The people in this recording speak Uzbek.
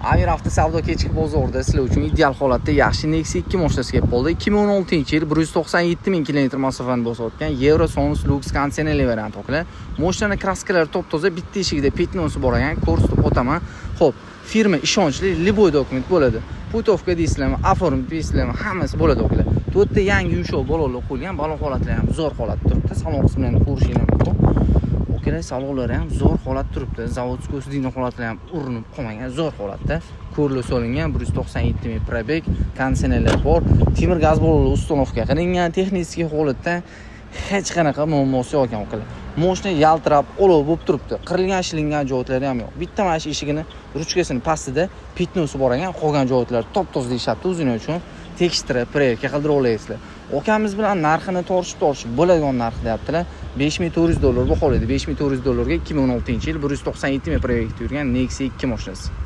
Amir Avto savdo kechki bozorida sizlar uchun ideal holatda yaxshi Nexia 2 mashinasi kelib qoldi. 2016-yil, 197 ming kilometr masofani bosayotgan Euro Sonus Lux konditsionerli variant, akalar. Mashinani краска lari top-toza, bitta eshigida пятно si bor ekan, ko'rsatib o'taman. Xo'p, firma ishonchli, любой dokument bo'ladi. Путёвка deysizlarmi, оформить deysizlarmi, hammasi bo'ladi, akalar. To'rtta yangi yumshoq balonlar qo'yilgan, balon holatlari ham zo'r holatda turibdi. Salon qismlarini ko'rishinglar mumkin. Akalar, salonlari ham zo'r holat turibdi. Заводской сиденье holatlari ham urinib qolmagan, zo'r holatda. Ko'rlik solingan, 197 ming пробег, konditsionerlar bor, temir gaz ballonlar установка qilingan, texnik holatda hech qanaqa muammosi yo'q ekan, akalar. Moshina yaltirab, olov bo'lib turibdi. Qirilgan, shilingan joylari ham yo'q. Bitta mana shu eshigini ruchkasini pastida пятно si bor ekan, qolgan joylari top-toza deyishyapti. O'zinglar uchun tekshirib, проверка qildirib olasizlar. Akamiz bilan narxini tortishib bo'ladigan narx deyaptilar. 5400 dollar baholaydi. 5400 dollarga 2016-yil, 197 ming пробег da yurgan Nexia 2 mashinasi.